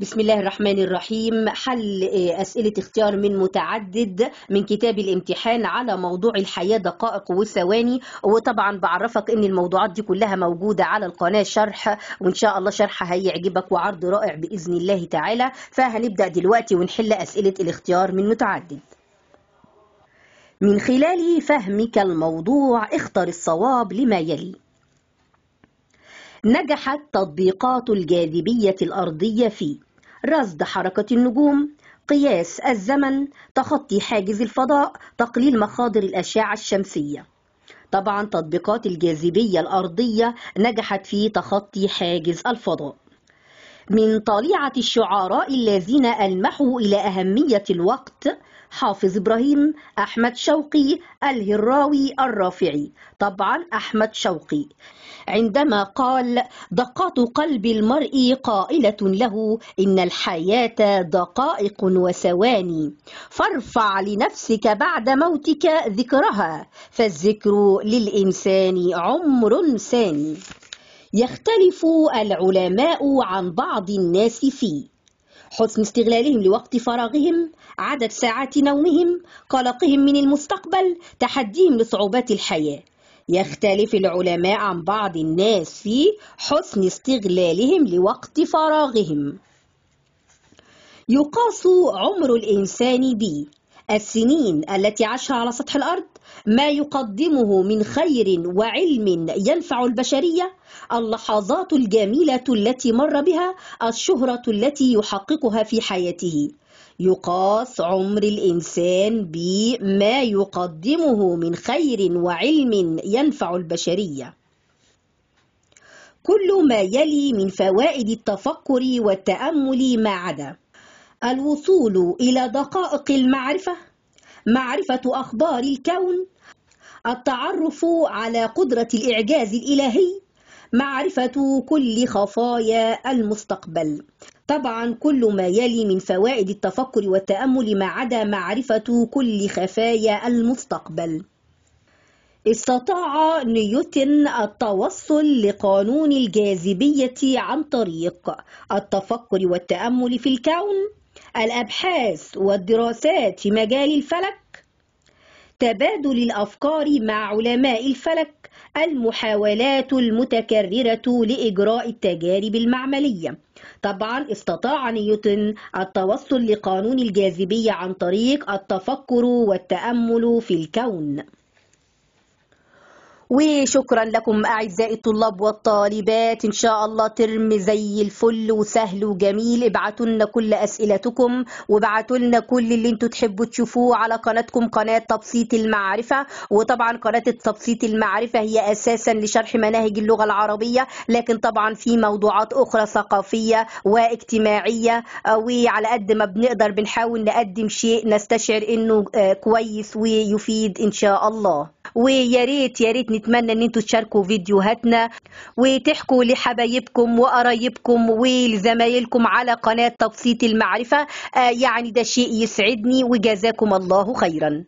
بسم الله الرحمن الرحيم. حل أسئلة اختيار من متعدد من كتاب الامتحان على موضوع الحياة دقائق وثواني. وطبعا بعرفك ان الموضوعات دي كلها موجودة على القناة شرح، وان شاء الله شرح هيعجبك وعرض رائع بإذن الله تعالى. فهنبدأ دلوقتي ونحل أسئلة الاختيار من متعدد. من خلال فهمك الموضوع اختر الصواب لما يلي. نجحت تطبيقات الجاذبية الأرضية في رصد حركة النجوم، قياس الزمن، تخطي حاجز الفضاء، تقليل مخاطر الأشعة الشمسية. طبعا تطبيقات الجاذبية الأرضية نجحت في تخطي حاجز الفضاء. من طليعة الشعراء الذين ألمحوا إلى أهمية الوقت حافظ إبراهيم، أحمد شوقي، الهراوي، الرافعي. طبعا أحمد شوقي عندما قال: دقات قلب المرء قائلة له إن الحياة دقائق وثواني، فارفع لنفسك بعد موتك ذكرها، فالذكر للإنسان عمر ثاني. يختلف العلماء عن بعض الناس في حسن استغلالهم لوقت فراغهم، عدد ساعات نومهم، قلقهم من المستقبل، تحديهم لصعوبات الحياة. يختلف العلماء عن بعض الناس في حسن استغلالهم لوقت فراغهم. يقاس عمر الإنسان بالسنين التي عاشها على سطح الأرض، ما يقدمه من خير وعلم ينفع البشرية، اللحظات الجميلة التي مر بها، الشهرة التي يحققها في حياته. يقاس عمر الإنسان بما يقدمه من خير وعلم ينفع البشرية. كل ما يلي من فوائد التفكر والتأمل ما عدا الوصول إلى دقائق المعرفة، معرفة أخبار الكون، التعرف على قدرة الإعجاز الإلهي، معرفة كل خفايا المستقبل. طبعا كل ما يلي من فوائد التفكر والتأمل ما عدا معرفة كل خفايا المستقبل. استطاع نيوتن التوصل لقانون الجاذبية عن طريق التفكر والتأمل في الكون، الأبحاث والدراسات في مجال الفلك، تبادل الأفكار مع علماء الفلك، المحاولات المتكررة لإجراء التجارب المعملية. طبعا استطاع نيوتن التوصل لقانون الجاذبية عن طريق التفكر والتأمل في الكون. وشكرا لكم أعزائي الطلاب والطالبات. إن شاء الله ترم زي الفل وسهل وجميل. ابعتوا لنا كل أسئلتكم وابعتوا لنا كل اللي انتوا تحبوا تشوفوه على قناتكم، قناة تبسيط المعرفة. وطبعا قناة تبسيط المعرفة هي أساسا لشرح مناهج اللغة العربية، لكن طبعا في موضوعات أخرى ثقافية واجتماعية، وعلى قد ما بنقدر بنحاول نقدم شيء نستشعر إنه كويس ويفيد إن شاء الله. ويا ريت يا ريت نتمنى ان انتوا تشاركوا فيديوهاتنا وتحكوا لحبايبكم وقرايبكم ولزمايلكم على قناة تبسيط المعرفة. يعني ده شيء يسعدني، وجزاكم الله خيرا.